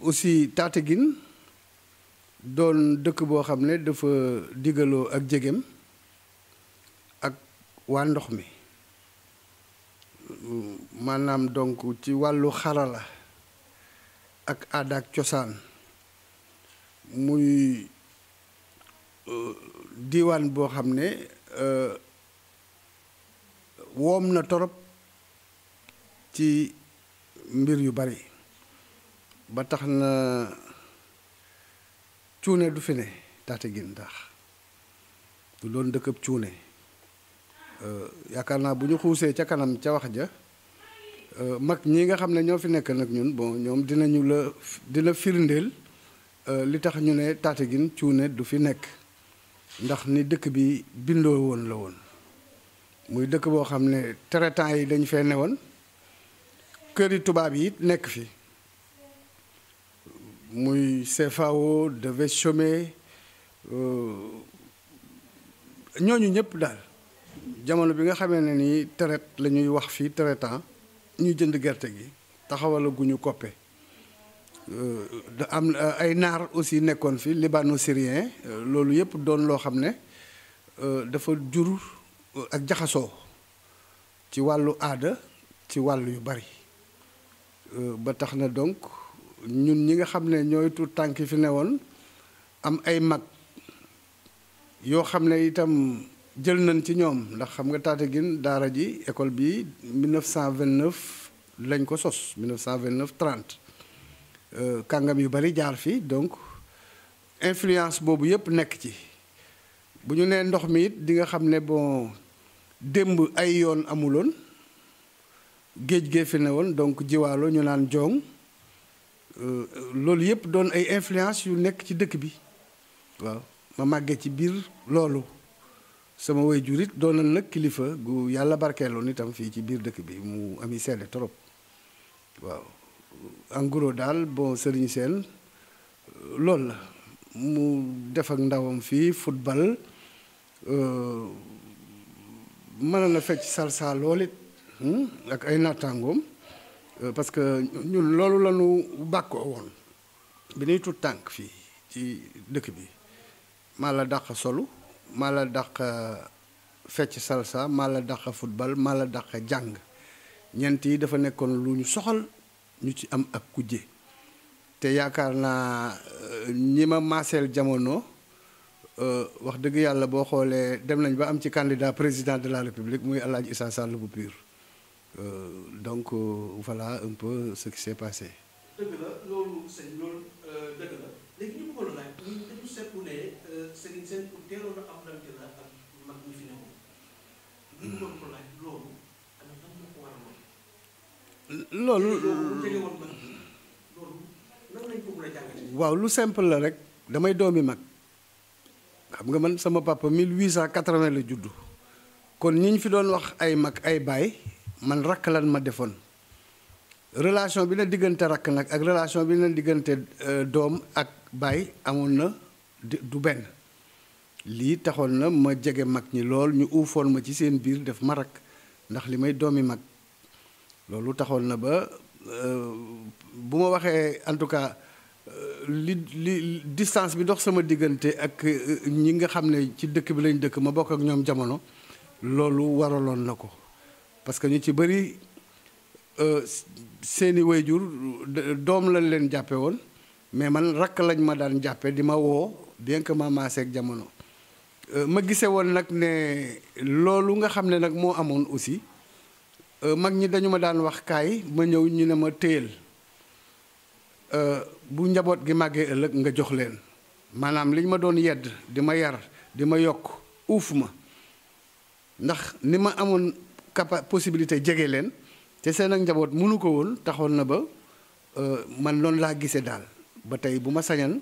aussi Tataguine doon dëkk boo xam ne dafa digaloo ak jegem ak waa ndox mi maanaam donc ci wàllu xarala ak aada ak cosaan muy diiwaan boo xam ne woom na torop ci mbir yu bari ba tax na cuune du fi ne Tataguine ndax du doon dëkkab cuune yaakaar naa bu ñu xuusee ca kanam ca wax ja mag ñi nga xam ne ñoo fi nekk nag ñun bon ñoom dina firndeel li tax ñu ne Tataguine cuune du fi nekk ndax ni dëkk bi bindoo woon la woon muy dëkk boo xam ne traitant yi dañ fee newoon këri tubaab yi it nekk fi muy CFAO devait chômer ñooñu ñëpp daal jamono bi nga xamee ne ni traite la ñuy wax fii traitant ñuy jënd gerte gi taxawala gu ñu koppe da am ay naar aussi nekkoon fi libano-syrien loolu yëpp doon loo xam ne dafa jur ak jaxasoo ci wàllu aada ci wàllu yu bari ba tax na donc ñun ñi nga xam ne ñooy tuut tànk fi newoon am ay mag yoo xam ne itam jël nañ ci ñoom ndax xam nga Tataguine daara ji école bi 1929 lañ ko sos 1929 30 kàngam yu bari jaar fi donc influence boobu yëpp nekk ci bu ñu nee ndox mi it di nga xam ne bon démb ay yoon amuloon géej gee fi ne woon donc jiwaalo ñu naan jong loolu yëpp doon ay influence yu nekk ci dëkk bi waaw ma màggee ci biir loolu sama waajur it doonal nag kilifa gu yàlla barkeeloon itam fii ci biir dëkk bi mu ami seede trop waaw en gros daal bon Serigne Sène loolu la mu def ak ndawam fii football mën na fecc salsa lool it ak ay naataangoom parce que ñun loolu la ñu bàkkoo woon bi ñuy tut tànk fii ci dëkk bi maa la dàq solu maa la dàq fecc salsa maa la dàq football maa la dàq jàng ñeent yi dafa nekkoon lu ñu soxal ñu ci am ak kujje te yaakaar naa ñi ma maaseel jamono wax dëgg yàlla boo xoolee dem nañ ba am ci candidat président de la république muy El Hadj Issa Sall bu PUR donc voilà un peu ce qui s'est passé. dëgg la loolu sëñ loolu dëgg la léegi ñu bëggoon laaj ñun dañu seetlu ne Serigne Sène pour teeloon a am lante la ak mag ñi fi newoon ñu bëggoon ko laaj loolu ana lan moo ko waraloon. loolu jege woon mag ñi loolu nan lañ ko mën a jàngatee. waaw lu simple la rek damay doomi mag xam nga man sama papa 1880 la juddu kon ñi ñu fi doon wax ay mag ay baay man rakk lan ma defoon relation bi na diggante rakk nag ak relation bi na diggante doom ak baay amoon na du benn lii taxoon na ma jege mag ñi lool ñu uufoon ma ci seen biir def ma rakk ndax li may doomi mag loolu taxoon na ba bu ma waxee en tout cas li distance bi dox sama diggante ak ñi nga xam ne ci dëkk bi lañ dëkk ma bokk ak ñoom jamono loolu waraloon na ko parce que ñu ci bëri seeni wayjur doom lañ leen jàppe woon mais man rakk lañ ma daan jàppe di ma woo bien que ma maaseeg jamono ma gise woon nag ne loolu nga xam ne nag moo amoon aussi mag ñi dañu ma daan wax kaay ma ñëw ñu ne ma téyel bu njaboot gi màggee ëllëg nga jox leen maanaam liñ ma doon yedd di ma yar di ma yokk uuf ma ndax ni ma amoon possibilité jege leen te seen ak njaboot mënu ko woon taxoon na ba man noonu laa gisee daal ba tey bu ma sañan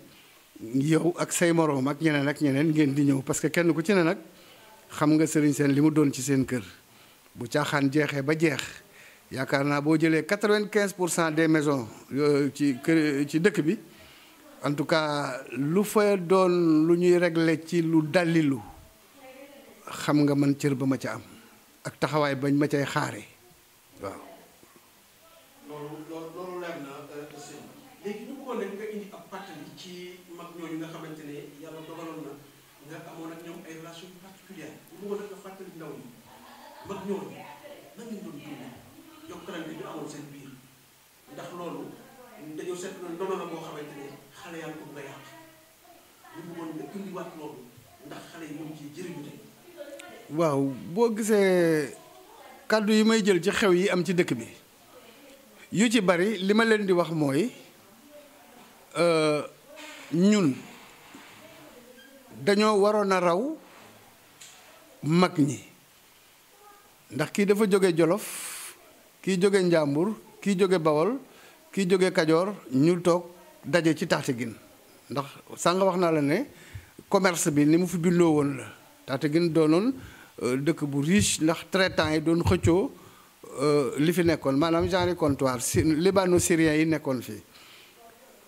yow ak say moroom ak ñeneen ngeen di ñëw parce que kenn ku ci ne nag xam nga Serigne Sène li mu doon ci seen kër bu caaxaan jeexee ba jeex yaakaar naa boo jëlee 95% des maisons ci kër ci dëkk bi en tout cas lu fa doon lu ñuy régler ci lu dalilu xam nga man cër ba ma ca am ak taxawaay bañ ma cay xaare waaw. loolu leer na sëñ léegi ñu bëggoon bëggoon rek nga indi ab pàttali ci mag ñooñu nga xamante ne yàlla dogaloon na nga amoon ak ñoom ay relation particulière bu bëggoon rek nga fàttali ndaw ñi mag ñooñu nan lañ doon dundee jokkalante bi amoon seen biir ndax loolu dañoo seetlu ne ndono la boo xamante ne xale yaa ngi ko bëgg a yàq ñu bëggoon nga indiwaat loolu ndax xale yi ñoom ciy jëriñu tey. waaw boo gisee kàddu yi may jël ci xew yi am ci dëkk bi yu ci bari li ma leen di wax mooy ñun dañoo waroon a raw mag ñi ndax kii dafa jóge Jolof kii jóge Njàmbur kii jóge Bawol kii jóge Kajoor ñu toog daje ci Tataguine ndax sànq wax naa la ne commerce bi ni mu fi bindoo woon la Tataguine doonoon dëkk bu riche ndax traitant yi doon xëccoo li fi nekkoon maanaam genre comptoir libano-syrien yi nekkoon fii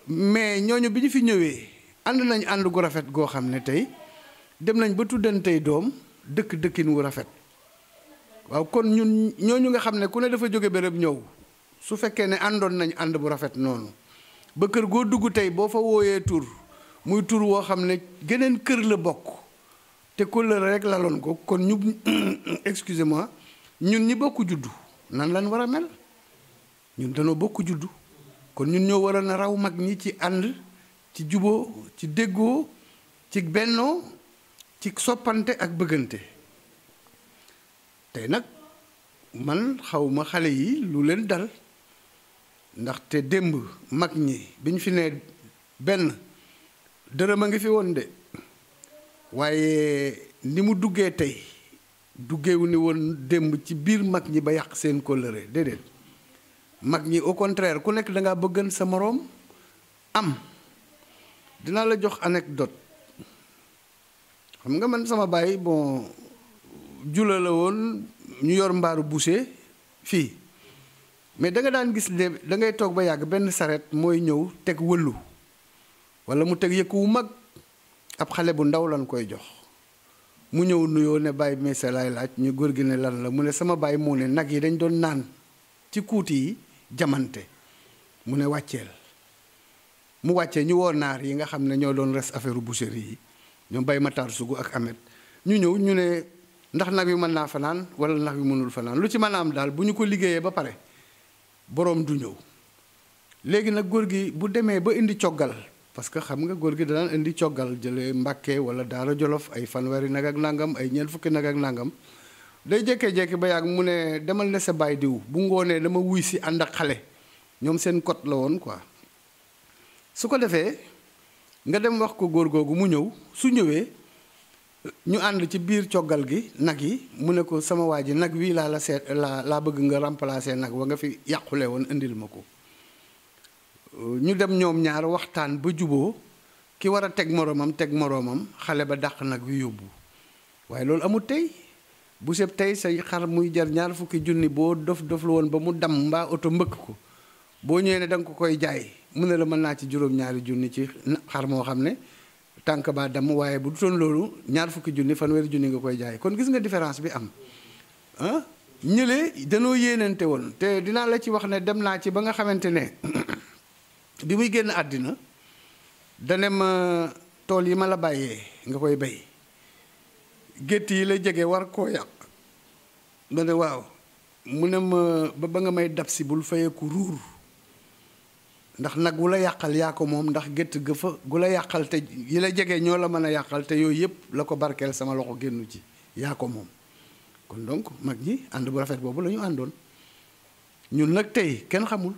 mais ñooñu bi ñu fi ñëwee ànd nañ ànd gu rafet goo xam ne tey dem nañ ba tuddantey doom dëkkin wu rafet waaw kon ñun ñooñu nga xam ne ku ne dafa jóge béréb ñëw su fekkee ne àndoon nañ ànd bu rafet noonu ba kër goo dugg tey boo fa wooyee tur muy tur woo xam ne geneen kër la bokk te kóllëre rek laloon ko kon ñu excusez-moi ñun ñi bokk juddu nan lañ war a mel ñun dañoo bokk juddu kon ñun ñoo war a raw mag ñi ci ànd ci juboo ci déggoo ci bennoo ci soppante ak bëggante tey nag man xawma xale yi lu leen dal ndaxte démb mag ñi bi ñu fi ne benn dërëm a ngi fi woon de waaye ni mu duggee tey duggeewu ni woon démb ci biir mag ñi ba yàq seen kóllëre déedéet mag ñi au contraire ku nekk da ngaa bëggan sa moroom am dinaa la jox anecdote xam nga man sama baay bon jula la woon ñu yor mbaaru boucher fii mais da nga daan gis ne da ngay toog ba yàgg benn saret mooy ñëw teg wëllu walla mu teg yëkk wu mag ab xale bu ndaw lan koy jox mu ñëw nuyoo ne baay meese laay laaj ñu góor gi ne lan la mu ne sama baay moo ne nag yi dañ doon naan ci kuuti yi jamante mu ne wàcceel mu wàccee ñu woo naar yi nga xam ne ñoo doon res affaire boucherie yi ñoom bay Matar Sugu ak Amet ñu ñëw ñu ne ndax nag wi mën naa fanaan wala nag wi mënul fanaan lu ci mën a am daal bu ñu ko liggéeyee ba pare boroom du ñëw léegi nag góor gi bu demee ba indi coggal parce que xam nga góor gi danaan indi coggal jëlee Mbàkke wala Daara Jolof ay fanweeri nag ak nangam ay ñeent fukki nag ak nangam day jékkee-jékki ba yàgg mu ne demal ne sa baay diw bu ngoonee dama wuy si ànd ak xale ñoom seen kot la woon quoi su ko defee nga dem wax ko góor googu mu ñëw su ñëwee ñu ànd ci biir coggal gi nag yi mu ne ko sama waa ji nag wii laa bëgg nga remplacer nag wa nga fi yàqule woon indil ma ko ñu dem ñoom ñaar waxtaan ba juboo ki war a teg moroomam xale ba dàq nag wi yóbbu waaye loolu amul tey bu seb tey say xar muy jar ñaar fukki junni boo dof la woon ba mu dam mbaa oto mbëkk ko boo ñëwee ne da nga ko koy jaay mu ne la mën naa ci juróom-ñaari junni ci xar moo xam ne tànk baa damm waaye bu dutoon loolu ñaar fukki junni fanweeri junni nga koy jaay kon gis nga différence bi am ah ñële danoo yéenante woon te dinaa la ci wax ne dem naa ci ba nga xamante ne bi muy génn àddina dane ma tool yi ma la bàyyee nga koy bay gétt yi la jege war koo yàq ma ne waaw mu ne ma ba nga may dab si bul fayeeku ruur ndax nag wu la yàqal yaa ko moom ndax gétt ga fa gu la yàqal te yi la jege ñoo la mën a yàqal te yooyu yëpp la ko barkeel sama loxo génnu ci yaa ko moom kon donc mag ñi ànd bu rafet boobu la ñu àndoon ñun nag tey kenn xamul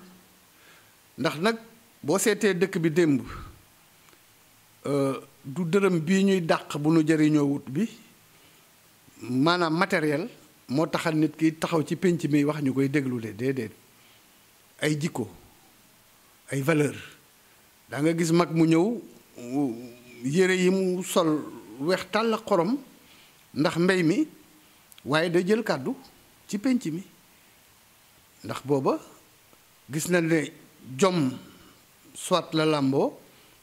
ndax nag boo seetee dëkk bi démb du dërëm bii ñuy dàq bu nu jëriñoo wut bi maanaam matériel moo taxal nit ki taxaw ci pénc mi wax ñu koy déglu de déedéet ay jikko ay valeur daa nga gis mag mu ñëw yére yi mu sol weex tàll xorom ndax mbey mi waaye day jël kàddu ci pénc mi ndax booba gis na ne jom soit la làmboo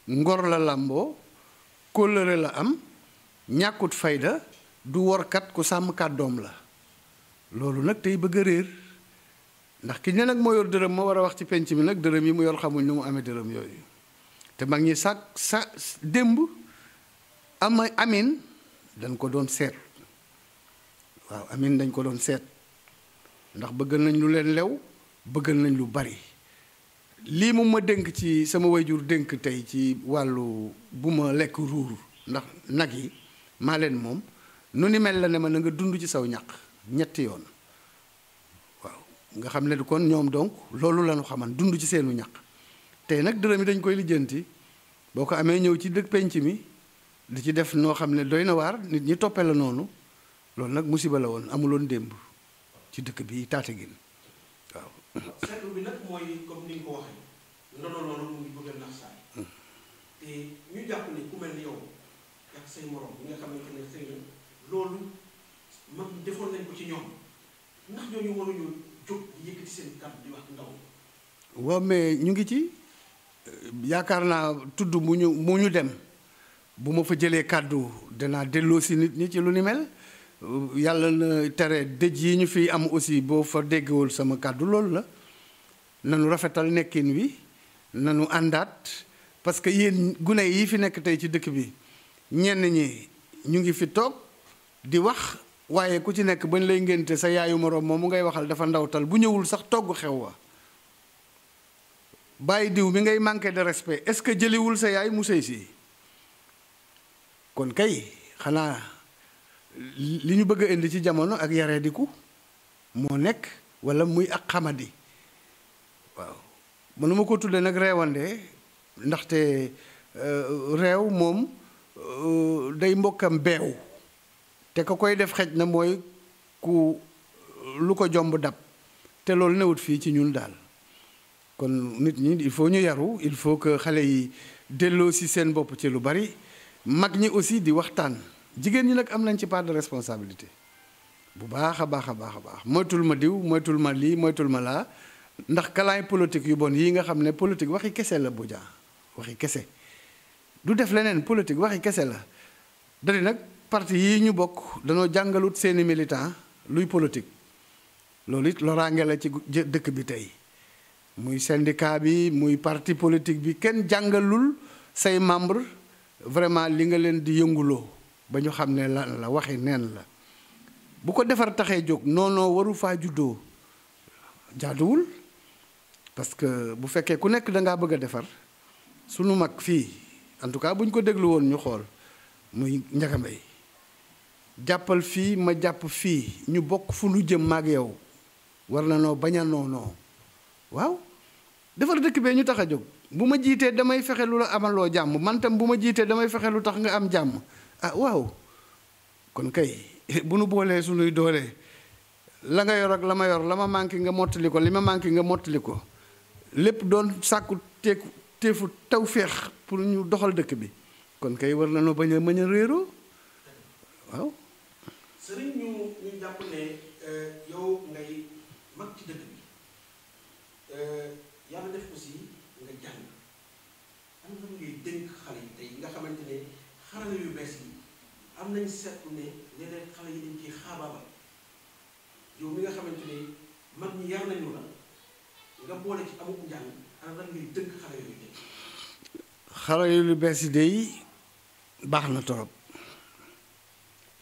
ngor la làmboo kóllëre la am ñàkkut fayda du workat ku sàmm kàddoom la loolu nag tey bëgg a réer ndax ki ne nag moo yor dërëm ma war a wax ci penc mi nag dërëm yi mu yor xamuñ nu mu amee dërëm yooyu te mag ñi sa démb amin dañ ko doon seet waaw amin dañ ko doon seet ndax bëggal nañ lu leen lew bëggal nañ lu bari lii mu ma dénk ci sama wayjur dénk tey ci wàllu bu ma lekk ruur ndax nag yi maa leen moom nu ni mel la ne ma na nga dund ci saw ñaq ñetti yoon waaw nga xam ne kon ñoom donc loolu la ñu xaman dund ci seenu ñaq tey nag dërëm yi dañ koy lijjanti boo ko amee ñëw ci dëkk penc mi di ci def noo xam ne doy na waar nit ñi toppee la noonu loolu nag musiba la woon amuloon démb ci dëkk bi Tataguine waaw. seetlu bi nag mooy comme ni nga ko waxee ndono loolu mu ngi bëgg a nax saay te ñu jàpp ne ku mel ni yow ak say morom ñi nga xamante ne sëy loolu mag defoon nañ ko ci ñoom ndax ñooñu waruñu jóg yëkkati seen kàddu di wax ndaw. waaw mais ñu ngi ci yaakaar naa tudd mu ñu dem bu ma fa jëlee kàddu danaa delloo si nit ñi ci lu ni mel yàlla na tere dëj yi ñu fi am aussi boo fa déggewul sama kàddu loolu la nanu rafetal nekkin wi nanu àndaat parce que yéen gune yi fi nekk tey ci dëkk bi ñenn ñi ñu ngi fi toog di wax waaye ku ci nekk bañ lay ngénte sa yaayu moroom moom mu ngay waxal dafa ndawtal bu ñëwul sax togg xew wa bàyyi diw mi ngay manqué de respect est-ce que jëliwul sa yaay mu sëy si kon kay xanaa li ñu bëgg a indi ci jamono ak yaree diku moo nekk walla muy ak xamadi waaw mënuma ko tudde nag reewande ndaxte réew moom day mbokkam beew te ka koy def xej na mooy ku lu ko jomb dab te loolu newut fii ci ñun daal kon nit ñi il faut ñu yaru il faut que xale yi delloo si seen bopp ci lu bari mag ñi aussi di waxtaan jigéen ñi nag am nañ ci part de responsabilité bu baax a baax a baax a baax moytul ma diw moytul ma lii moytul ma laa ndax kalaay politique yu bon yii nga xam ne politique waxi kese la bu jaa waxi kese du def leneen politique waxi kese la dari nag parti yii ñu bokk danoo jàngalut seeni militant luy politique loolu it loraange la ci dëkk bi tey muy syndicat bi muy parti politique bi kenn jàngalul say membre vraiment li nga leen di yënguloo ba ñu xam ne lan la waxi neen la bu ko defar taxee jóg noonoo waru faa juddoo jaaduwul parce que bu fekkee ku nekk dangaa bëgg a defar sunu mag fii en tout cas bu ñu ko déglu woon ñu xool muy Ndiaga Mbaye jàppal fii ma jàpp fii ñu bokk fu nu jëm maag yow war na noo bañ a noonoo waaw defar dëkk bee ñu tax a jóg bu ma jiitee damay fexe lu la amaloo jàmm man tam bu ma jiitee damay fexe lu tax nga am jàmm ah waaw kon kay bu nu boolee sunuy doole la nga yor ak la ma yor la ma manqué nga mottali ko li ma manqué nga mottali ko lépp doon sàkku teefu taw féex pour ñu doxal dëkk bi kon kay war na noo bañ a mën a réeroo waaw. sëriñ ñu jàpp ne yow ngay mag ci dëkk bi yàlla def aussi nga jàng am na ngay dénk xale yi tey nga xamante ne xarala yu bees yi am nañ seetlu ne léeg-léeg xale yi dañ ciy xaabaabal yow mi nga xamante ne mag ñi yar nañu la nga boole ci amuk njàng ana lan ngay dénk xale yooyu tey. xarala yu bees yi day baax na torop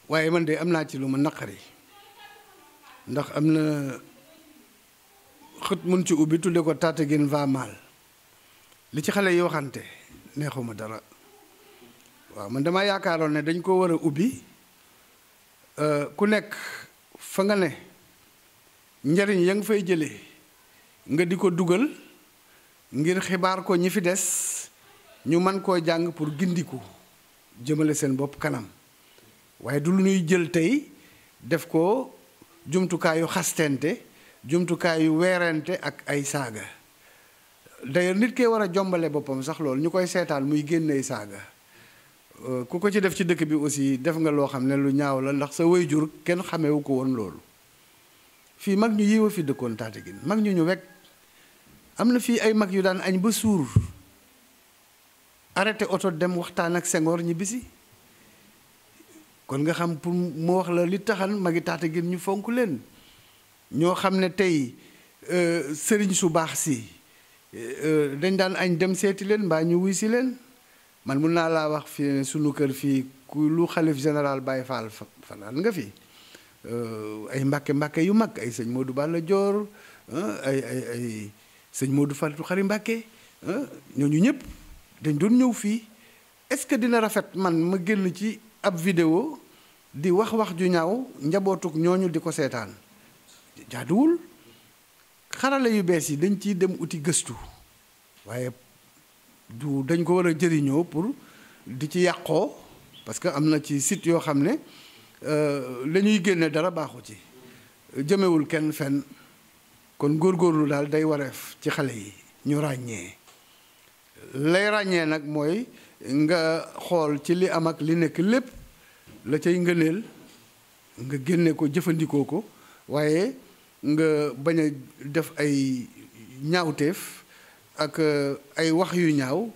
waaye man de am naa ci lu ma naqari ndax am na xët mun ci ubbi tudde ko Tataguine va mal li ci xale yi waxante neexuma dara waaw man dama yaakaaroon ne dañ ko war a ubbi ku nekk fa nga ne njariñ ya nga fay jëlee nga di ko dugal ngir xibaar ko ñi fi des ñu mën koo jàng pour gindiku jëmale seen bopp kanam waaye du lu ñuy jël tey def ko jumtukaayu xastente jumtukaayu weerante ak ay saaga d'ailleurs nit kee war a jombale boppam sax loolu ñu koy seetaan muy génney saaga ku ko ci def ci dëkk bi aussi def nga loo xam ne lu ñaaw la ndax sa waajur kenn xamewu ko woon loolu fii mag ñu yiw a fi dëkkoon Tataguine mag ñu wekk am na fii ay mag yu daan añ ba suur arrêté oto dem waxtaan ak Senghor ñibbisi kon nga xam pour mu wax la li taxan magi Tataguine ñu fonk leen ñoo xam ne tey sëriñ su baax si dañ daan añ dem seeti leen mbaa ñu wuy si leen man mun naa laa wax fii sunu kër fii ku lu xalif général Baye Fall fanaan nga fi ay mbàkke yu mag ay sëñ Modou Balla Dior ay sëñ Modou Fatou Khary Mbàkke ñooñu ñëpp dañ doon ñëw fii est-ce que dina rafet man ma génn ci ab vidéo di wax ju ñaaw njabootuk ñooñu di ko seetaan jaaduwul xarala yu bees yi dañ ciy dem uti gëstu waaye du dañ ko war a jëriñoo pour di ci yàqoo parce que am na ci site yoo xam ne la ñuy génne dara baaxu ci jëmewul kenn fenn kon góorgóorlu daal day wareef ci xale yi ñu ràññee lay ràññee nag mooy nga xool ci li am ak li nekk lépp la cay ngëneel nga génne ko jëfandikoo ko waaye nga bañ a def ay ñaawteef ak ay wax yu ñaaw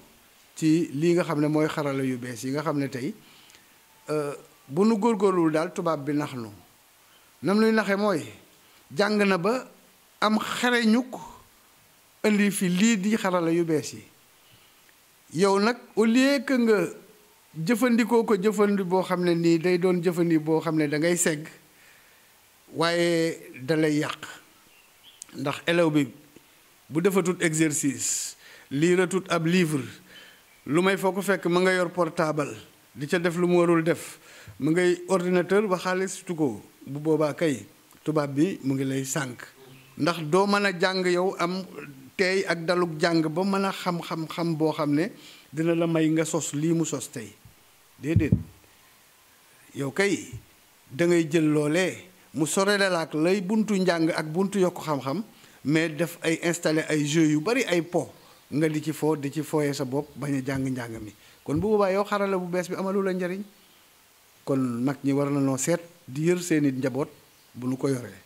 ci lii nga xam ne mooy xarala yu bees yi nga xam ne tey bu nu góorgóorluwul daal tubaab bi nax nu nam luy naxe mooy jàng na ba am xereñuk indi fi lii di xarala yu bees yi yow nag au lieu que nga jëfandikoo ko jëfandi boo xam ne nii day doon jëfandi boo xam ne da ngay segg waaye da lay yàq ndax élève bi bu defatut exercice liiratut ab livre lu may foo ko fekk ma nga yor portable di ca def lu mu warul def mu ngay ordinateur ba xaalis ko bu boobaa kay tubaab bi mu ngi lay sànk ndax doo mën a jàng yow am tey ak daluk jàng ba mën a xam boo xam ne dina la may nga sos lii mu sos tey déedéet yow kay da ngay jël loolee mu sorele la ak lay buntu njàng ak buntu yokk xam-xam mais def ay installé ay jeux yu bari ay po nga di ci fooyee sa bopp bañ a jàng mi kon bu boobaa yow xarala bu bees bi amalu la njariñ kon mag ñi war na noo seet di yër seeni njaboot bu nu ko yoree